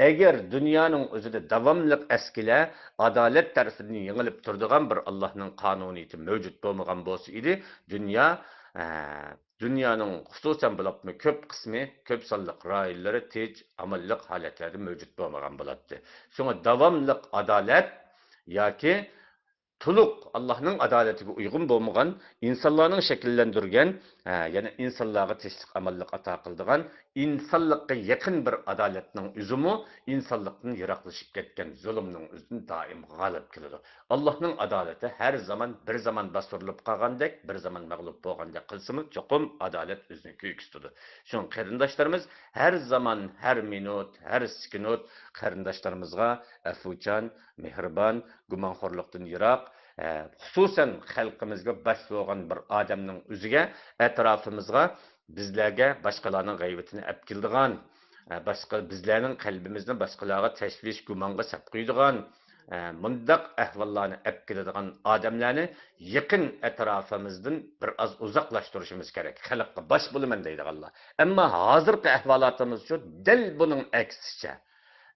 ئەگەر دۇنيانىڭ ئۆزىدە داۋاملىق ئەسكىلەر ئادالەت تەرىپىدىن يېڭىلىپ تۇرىدىغان بىر ئاللاھنىڭ قانۇنىيىتى مەۋجۇت بولمىغان بولسا ئىدى، دۇنيا، ئە، دۇنيانىڭ خۇسۇسەن بولۇپمۇ كۆپ قىسمى، كۆپ سانلىق رايونلىرى تىنچ، ئامانلىق ھالەتلەردە مەۋجۇت بولمىغان بولاتتى. شۇڭا داۋاملىق ئادالەت ياكى تولۇق ئاللاھنىڭ ئادالىتىگە ئۇيغۇن بولمىغان، ئىنسانلارنىڭ شەكىللەندۈرگەن، ھە، يەنى ئىنسانلارغا تىنچلىق، ئامانلىق ئاتا قىلىدىغان، ئىنسانلىققا يېقىن بىر ئادالەتنىڭ ئۆزىمۇ ئىنسانلىقتىن يىراقلىشىپ كەتكەن زۇلۇمنىڭ ئۆزىدىن دائىم غالىب كېلىدۇ. ئاللاھنىڭ ئادالىتى ھەر زامان، بىر زامان باستۇرۇلۇپ قالغاندەك، بىر زامان مەغلۇپ بولغاندەك قىلسىمۇ، چوقۇم ئادالەت ئۆزىنى كۆرسىتىدۇ. شۇڭا قېرىنداشلىرىمىز ھەر زامان، ھەر مىنۇت، ھەر سېكۇنت قېرىنداشلىرىمىزغا ئەپۇچان، مېھرىبان، گۇمانخورلۇقتىن يىراق، ئە، خۇسۇسەن خەلقىمىزگە باش بولغان بىر ئادەمنىڭ ئۆزىگە، ئەتراپىمىزغا، بىزلەرگە باشقىلارنىڭ غەيۋىتىنى ئەپ كېلىدىغان، ئە، باشقا، بىزلەرنىڭ قەلبىمىزنى باشقىلارغا تەشۋىش، گۇمانغا سەپ قويىدىغان، ئە، مۇنداق ئەھۋاللارنى ئەپ كېلىدىغان ئادەملەرنى يېقىن ئەتراپىمىزدىن بىر ئاز ئۇزاقلاشتۇرۇشىمىز كېرەك. خەلققە باش بولىمەن دەيدىغانلار. ئەمما ھازىرقى ئەھۋالاتىمىزچۇ دەل بۇنىڭ ئەكسىچە.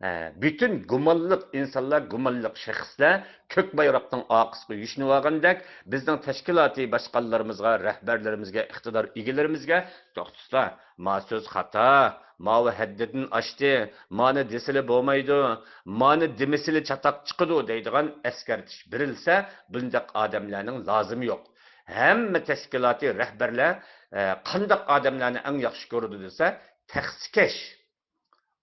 ئە، پۈتۈن گۇمانلىق ئىنسانلار، گۇمانلىق شەخسلەر كۆك بايراقنىڭ ئارقىسىغا يۈشىنىۋالغاندەك، بىزنىڭ تەشكىلاتىي باشقانلىرىمىزغا، رەھبەرلىرىمىزگە، ئىقتىدار ئىگىلىرىمىزگە، توختىسا، ما سۆز خاتا، ماۋۇ ھەددىدىن ئاشتى، مانى دېسىلە بولمايدۇ، مانى دېمىسىلە چاتاق چىقىدۇ دەيدىغان ئەسكەرتىش بېرىلسە، بۇنداق ئادەملەرنىڭ لازىمى يوق. ھەممە تەشكىلاتىي رەھبەرلەر، ئە، قانداق ئادەملەرنى ئەڭ ياخشى كۆرىدۇ دېسە، تەخسىكەش.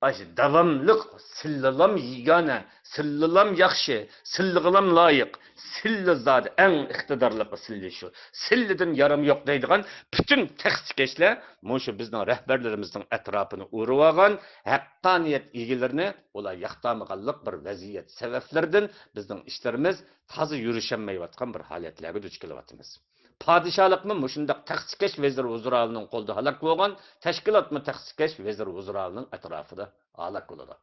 ئاشۇ داۋاملىق سىللىلام يېگانە، سىللىلام ياخشى، سىللىغىلام لايىق، سىللە زادى ئەڭ ئىقتىدارلىقى سىللە شۇ. سىللىدىن يارىمى يوق دەيدىغان پۈتۈن تەخسىكەشلەر مۇشۇ بىزنىڭ رەھبەرلىرىمىزنىڭ ئەتراپىنى ئورىۋالغان ھەققانىيەت ئىگىلىرىنى ئۇلار ياقتۇرمىغانلىق بىر ۋەزىيەت سەۋەبلىرىدىن بىزنىڭ ئىشلىرىمىز تازا يۈرۈشەلمەيۋاتقان بىر ھالەتلەرگە دۇچ كېلىۋاتىمىز. پادىشاھلىقمۇ مۇشۇنداق تەخسىكەش ۋەزىر ۋۇزرالىنىڭ قولىدا ھالاك بولغان، تەشكىلاتمۇ تەخسىكەش ۋەزىر ۋۇزرالىنىڭ ئەتراپىدا ھالاك بولىدۇ.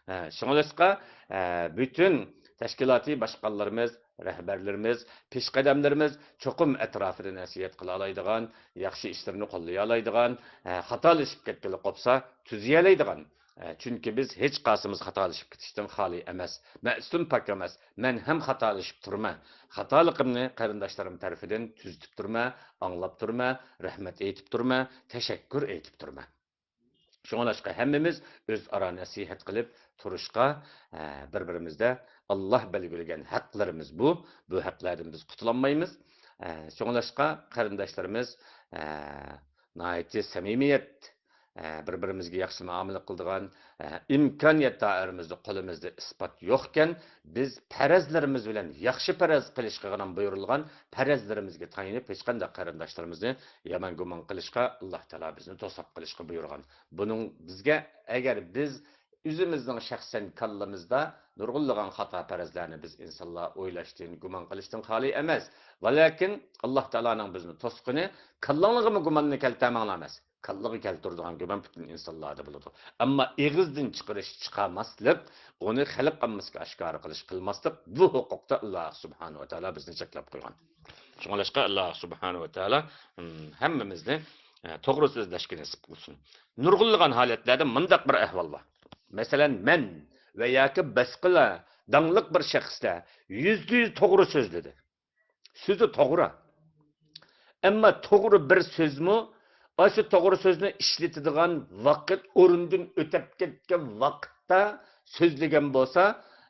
ھە، شۇڭلاشقا، ھە، پۈتۈن تەشكىلاتىي باشقانلىرىمىز، رەھبەرلىرىمىز، پېشقەدەملىرىمىز چوقۇم ئەتراپىدا نەسىھەت قىلالايدىغان، ياخشى ئىشلىرىنى قوللىيالايدىغان، ھە، خاتالىشىپ كەتكىلى قوپسا تۈزىيەلەيدىغان، ئە، چۈنكى بىز ھېچقايسىمىز خاتالىشىپ كېتىشتىن خالىي ئەمەس، مەسۇم پاك ئەمەس. مەن ھەم خاتالىشىپ تۇرىمەن. خاتالىقىمنى قېرىنداشلىرىم تەرىپىدىن تۈزىتىپ تۇرىمەن، ئاڭلاپ تۇرىمەن، رەھمەت ئېيتىپ تۇرىمەن، تەشەككۈر ئېيتىپ تۇرىمەن. شۇڭلاشقا ھەممىمىز ئۆزئارا نەسىھەت قىلىپ تۇرۇشقا، ئە، بىر-بىرىمىزدە ئاللا بەلگىلىگەن ھەقلىرىمىز بۇ. بۇ ھەقلەردىن بىز قۇتۇلالمايمىز. ئە، شۇڭلاشقا قېرىنداشلىرىمىز، ئە، ناھايىتى سەمىمىيەت، ئە، بىر-بىرىمىزگە ياخشى مۇئامىلە قىلىدىغان، ئە، ئىمكانىيەت دائىرىمىزدە قولىمىزدا ئىسپات يوقكەن، بىز پەرەزلىرىمىز بىلەن ياخشى پەرەز قىلىشقىغىنا بۇيرۇلغان پەرەزلىرىمىزگە تايىنىپ، ھېچقانداق قېرىنداشلىرىمىزنى يامان گۇمان قىلىشقا، ئاللا تائالا بىزنى توساپ قېلىشقا بۇيرۇغان. بۇنىڭ بىزگە، ئەگەر بىز ئۆزىمىزنىڭ شەخسەن كاللىمىزدا نۇرغۇنلىغان خاتا پەرەزلەرنى بىز ئىنسانلار ئويلاشتىن، گۇمان قىلىشتىن خالىي ئەمەس. ۋەلەكىن ئاللا تائالانىڭ بىزنى توسقىنى، كاللاڭلارغىمۇ گۇماننى كەلتۈرمەڭلار ئەمەس. كاللىغا كەلتۈرىدىغان گۇمان پۈتۈن ئىنسانلاردا بولىدۇ. ئەمما ئېغىزدىن چىقىرىش، چىقارماسلىق، ئۇنى خەلق ئاممىسىغا ئاشكارا قىلىش، قىلماسلىق، بۇ ھوقۇقتا ئاللا سۇبھانەھۇ ۋە تائالا بىزنى چەكلەپ قويغان. شۇڭلاشقا ئاللا سۇبھانەھۇ ۋە تائالا، ھىم، ھەممىمىزنى، ئە، توغرا سۆزلەشكە نېسىپ قىلسۇن. نۇرغۇنلىغان ھالەتلەردە مۇنداق بىر ئەھۋال بار. مەسىلەن، مەن ۋە ياكى باشقىلار، داڭلىق بىر شەخسلەر يۈزدە يۈز توغرا سۆزلىدى. سۆزى توغرا. ئەمما توغرا بىر سۆزمۇ، ئاشۇ توغرا سۆزنى ئىشلىتىدىغان ۋاقىت، ئورنىدىن ئۆتەپ كەتكەن ۋاقىتتا سۆزلىگەن بولسا،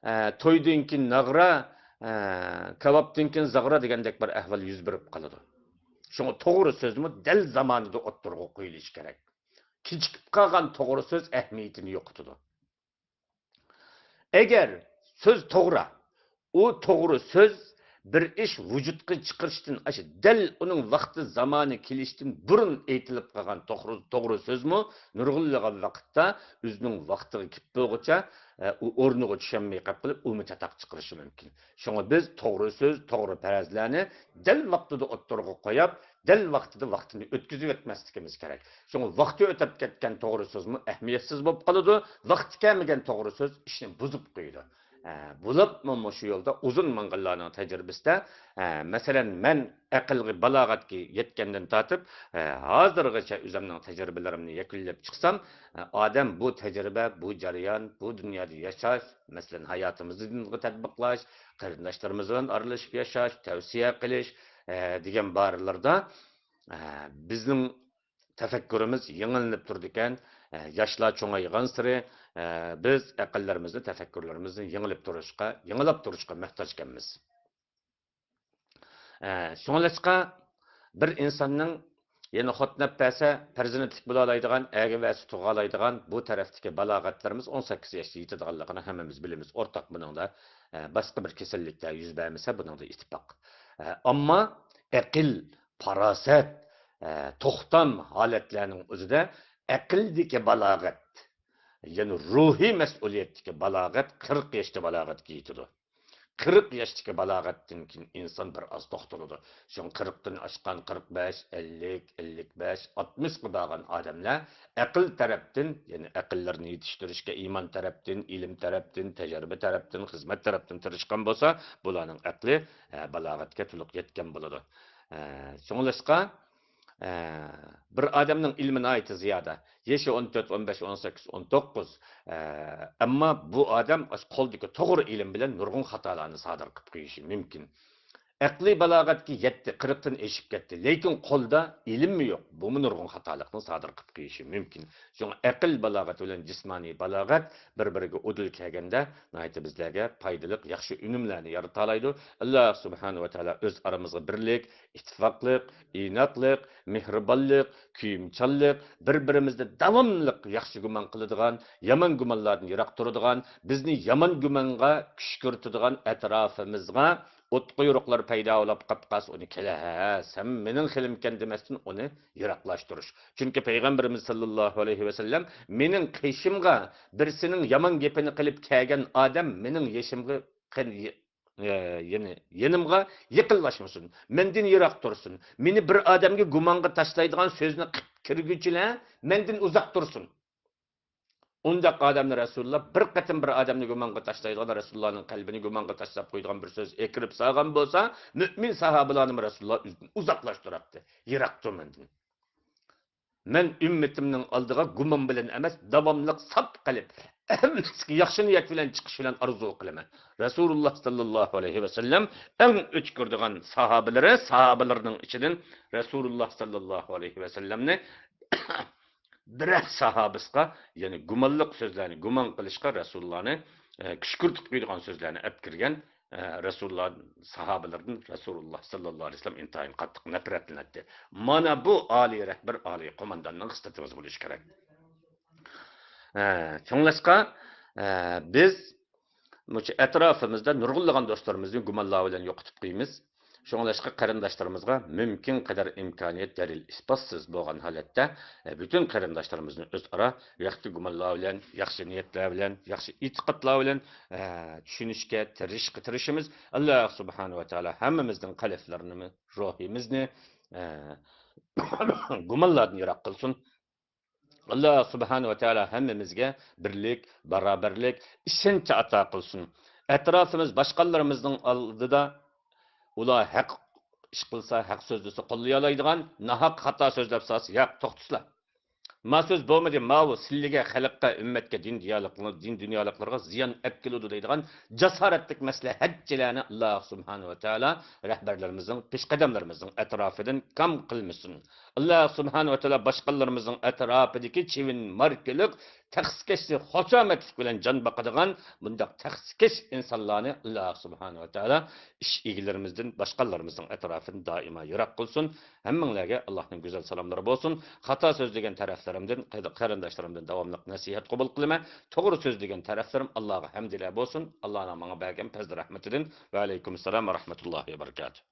ئە، تويدىن كېيىن ناغرا، ئە، كاۋاپتىن كېيىن زاغرا دېگەندەك بىر ئەھۋال يۈز بېرىپ قالىدۇ. شۇڭا توغرا سۆزمۇ دەل زامانىدا ئوتتۇرىغا قويۇلۇشى كېرەك. كېچىكىپ قالغان توغرا سۆز ئەھمىيىتىنى يوقىتىدۇ. ئەگەر سۆز توغرا، ئۇ توغرا سۆز بىر ئىش ۋۇجۇدقا چىقىرىشتىن، ئاشۇ دەل ئۇنىڭ ۋاقتى زامانى كېلىشتىن بۇرۇن ئېيتىلىپ قالغان توغرا، توغرا سۆزمۇ نۇرغۇنلىغان ۋاقىتتا ئۆزىنىڭ ۋاقتىغا كېلىپ بولغۇچە، ئە، ئۇ ئورنىغا چۈشەلمەي قېلىپ قېلىپ، ئۇمۇ چاتاق چىقىرىشى مۇمكىن. شۇڭا بىز توغرا سۆز، توغرا پەرەزلەرنى دەل ۋاقتىدا ئوتتۇرىغا قويۇپ، دەل ۋاقتىدا ۋاقتىنى ئۆتكۈزۈپ ئۆتمەسلىكىمىز كېرەك. شۇڭا ۋاقتى ئۆتۈپ كەتكەن توغرا سۆزمۇ ئەھمىيەتسىز بولۇپ قالىدۇ، ۋاقتى كەلمىگەن توغرا سۆز ئىشنى بۇزۇپ قويىدۇ. ئە، بولۇپمۇ مۇشۇ يولدا ئۇزۇن ماڭغانلارنىڭ تەجرىبىسىدە، ئە، مەسىلەن، مەن ئەقىلگە، بالاغەتكە يەتكەندىن تارتىپ، ئە، ھازىرغىچە ئۆزۈمنىڭ تەجرىبىلىرىمنى يەكۈنلەپ چىقسام، ئە، ئادەم بۇ تەجرىبە، بۇ جەريان، بۇ دۇنيادا ياشاش، مەسىلەن، ھاياتىمىزنى دىنغا تەتبىقلاش، قېرىنداشلىرىمىز بىلەن ئارىلىشىپ ياشاش، تەۋسىيە قىلىش، ئە، دېگەن بارلىرىدا، ئە، بىزنىڭ تەپەككۇرىمىز يېڭىلىنىپ تۇرىدىكەن. ئە، ياشلار چوڭايغانسېرى، ئە، بىز ئەقىللىرىمىزنى، تەپەككۇرلىرىمىزنى يېڭىلىپ تۇرۇشقا، يېڭىلاپ تۇرۇشقا موھتاجكەنمىز. ئە، شۇڭلاشقا بىر ئىنساننىڭ، يەنى خوتۇن ئەپ بەرسە پەرزەنتلىك بولالايدىغان، ئەگە بەرسە تۇغالايدىغان بۇ تەرەپتىكى بالاغەتلىرىمىز ئون سەككىز ياشقا يېتىدىغانلىقىنى ھەممىمىز بىلىمىز. ئورتاق بۇنىڭدا، ئە، باشقا بىر كېسەللىكلەر يۈز بەرمىسە بۇنىڭدا ئىتتىپاق. ئە، ئەمما ئەقىل، پاراسەت، ئە، توختام ھالەتلەرنىڭ ئۆزىدە ئەقىلدىكى بالاغەت، يەنى روھىي مەسئۇلىيەتتىكى بالاغەت قىرىق ياشتا بالاغەتكە يېتىدۇ. قىرىق ياشتىكى بالاغەتتىن كېيىن ئىنسان بىر ئاز توختىلىدۇ. شۇڭا قىرىقتىن ئاشقان، قىرىق بەش، ئەللىك، ئەللىك بەش، ئاتمىشقا بارغان ئادەملەر ئەقىل تەرەپتىن، يەنى ئەقىللىرىنى يېتىشتۈرۈشكە ئىمان تەرەپتىن، ئىلىم تەرەپتىن، تەجرىبە تەرەپتىن، خىزمەت تەرەپتىن تىرىشقان بولسا، بۇلارنىڭ ئەقلى، ھە، بالاغەتكە تولۇق يەتكەن بولىدۇ. ھە، شۇڭلاشقا، ئە، بىر ئادەمنىڭ ئىلمى ناھايىتى زىيادە. يېشى ئون تۆت، ئون بەش، ئون سەككىز، ئون توققۇز. ئە، ئەمما بۇ ئادەم ئاشۇ قولدىكى توغرا ئىلىم بىلەن نۇرغۇن خاتالارنى سادىر قىلىپ قويۇشى مۇمكىن. ئەقلىي بالاغەتكە يەتتى، قىرىقتىن ئېشىپ كەتتى، لېكىن قولدا ئىلىممۇ يوق. بۇمۇ نۇرغۇن خاتالىقنى سادىر قىلىپ قويۇشى مۇمكىن. شۇڭا ئەقىل بالاغەت بىلەن جىسمانىي بالاغەت بىر-بىرىگە ئۇدۇل كەلگەندە، ناھايىتى بىزلەرگە پايدىلىق، ياخشى ئۈنۈملەرنى يارىتالايدۇ. ئاللا سۇبھانەھۇ ۋە تائالا ئۆز ئارىمىزغا بىرلىك، ئىتتىپاقلىق، ئىناقلىق، مېھرىبانلىق، كۆيۈمچانلىق، بىر-بىرىمىزدە داۋاملىق ياخشى گۇمان قىلىدىغان، يامان گۇمانلاردىن يىراق تۇرىدىغان، بىزنى يامان گۇمانغا كۈشكۈرتىدىغان، ئەتراپىمىزغا ئوت قۇيرۇقلار پەيدا بولۇپ قاپقالسا، ئۇنى كېلە، ھە، سەن مېنىڭ خىلىمكەن دېمەستىن، ئۇنى يىراقلاشتۇرۇش. چۈنكى پەيغەمبىرىمىز ساللاللاھۇ ئەلەيھى ۋەسەللەم، مېنىڭ قېشىمغا بىرسىنىڭ يامان گېپىنى قىلىپ كەلگەن ئادەم مېنىڭ يېشىمغا قېن-، يە-، يەنى يېنىمغا يېقىنلاشمىسۇن، مەندىن يىراق تۇرسۇن. مېنى بىر ئادەمگە گۇمانغا تاشلايدىغان سۆزنى قىپ كىرگۈچىلەر مەندىن ئۇزاق تۇرسۇن. ئۇنداق ئادەمنى رەسۇلۇللا بىر قېتىم بىر ئادەمنى گۇمانغا تاشلايدىغان، رەسۇلۇللانىڭ قەلبىنى گۇمانغا تاشلاپ قويىدىغان بىر سۆز ئەكىرىپ سالغان بولسا، مۆمىن ساھابىلارنىمۇ رەسۇلۇللا ئۆزىدىن ئۇزاقلاشتۇراتتى. يىراق تۇر مەندىن. مەن ئۈممىتىمنىڭ ئالدىغا گۇمان بىلەن ئەمەس، داۋاملىق ساپ قەلب، ھەممىسىگە ياخشى نىيەت بىلەن چىقىش بىلەن ئارزۇ قىلىمەن. رەسۇلۇللا ساللاللاھۇ ئەلەيھى ۋەسەللەم ئەڭ ئۆچ كۆرىدىغان ساھابىلىرى، ساھابىلىرىنىڭ ئىچىدىن رەسۇلۇللا ساللاللاھۇ ئەلەيھى ۋەسەللەمنى بىرەر ساھابىسىغا، يەنى گۇمانلىق سۆزلەرنى، گۇمان قىلىشقا رەسۇلۇللانى، ئە، كۈشكۈرتۈپ قويىدىغان سۆزلەرنى ئەپ كىرگەن، ئە، رەسۇلۇللا ساھابىلىرىدىن رەسۇلۇللا ساللاللاھۇ ئەلەيھى ۋەسەللەم ئىنتايىن قاتتىق نەپرەتلىنەتتى. مانا بۇ ئالىي رەھبەر، ئالىي قومانداننىڭ خىسلىتىمىز بولۇشى كېرەك. ئە، شۇڭلاشقا، ئە، بىز مۇشۇ ئەتراپىمىزدا نۇرغۇنلىغان دوستلىرىمىزنى گۇمانلار بىلەن يوقىتىپ قويىمىز. شۇڭلاشقا قېرىنداشلىرىمىزغا مۇمكىن قەدەر ئىمكانىيەت، دەلىل ئىسپاتسىز بولغان ھالەتتە، ئە، پۈتۈن قېرىنداشلىرىمىزنى ئۆزئارا ياخشى گۇمانلار بىلەن، ياخشى نىيەتلەر بىلەن، ياخشى ئېتىقادلار بىلەن، ئە، چۈشىنىشكە تىرىشىشقا تىرىشىمىز. ئاللا سۇبھانەھۇ ۋە تائالا ھەممىمىزنىڭ قەلبلىرىنى، روھىمىزنى، ئە، گۇمانلاردىن يىراق قىلسۇن. ئاللا سۇبھانەھۇ ۋە تائالا ھەممىمىزگە بىرلىك، باراۋەرلىك، ئىشەنچ ئاتا قىلسۇن. ئەتراپىمىز باشقىلىرىمىزنىڭ ئالدىدا ئۇلار ھەق ئىش قىلسا، ھەق سۆزلىسە قوللىيالايدىغان، ناھەق خاتا سۆزلەپ سالسا، ياق، توختىسىلا. ما سۆز بولمىدى، ماۋۇ سىلىگە، خەلققە، ئۈممەتكە، دىن دىيالىقلىرىغا، دىن دۇنيالىقلىرىغا زىيان ئەپ كېلىدۇ دەيدىغان جاسارەتلىك مەسلىھەتچىلەرنى ئاللا سۇبھانەھۇ ۋە تائالا رەھبەرلىرىمىزنىڭ، پېشقەدەملىرىمىزنىڭ ئەتراپىدىن كام قىلمىسۇن. ئاللا سۇبھانەھۇ ۋە تائالا باشقىلىرىمىزنىڭ ئەتراپىدىكى چىۋىن ماركىلىق، تەخسىكەشلىك، خۇشامەتلىك بىلەن جان باقىدىغان بۇنداق تەخسىكەش ئىنسانلارنى ئاللا سۇبھانەھۇ ۋە تائالا ئىش ئىگىلىرىمىزدىن، باشقىلىرىمىزنىڭ ئەتراپىدىن دائىما يىراق قىلسۇن. ھەممىڭلارگە ئاللاھنىڭ گۈزەل سالاملىرى بولسۇن. خاتا سۆزلىگەن تەرەپلىرىمدىن، قېرىنداشلىرىمدىن داۋاملىق نەسىھەت قوبۇل قىلىمەن. توغرا سۆزلىگەن تەرەپلىرىم ئاللاغا ھەمدىلەر بولسۇن. ئاللانىڭ ماڭا بەرگەن پەزلى رەھمىتىدىن. ۋەئەلەيكۇم ئەسسالام ۋە رەھمەتۇللاھى ۋە بەرىكاتۇھ.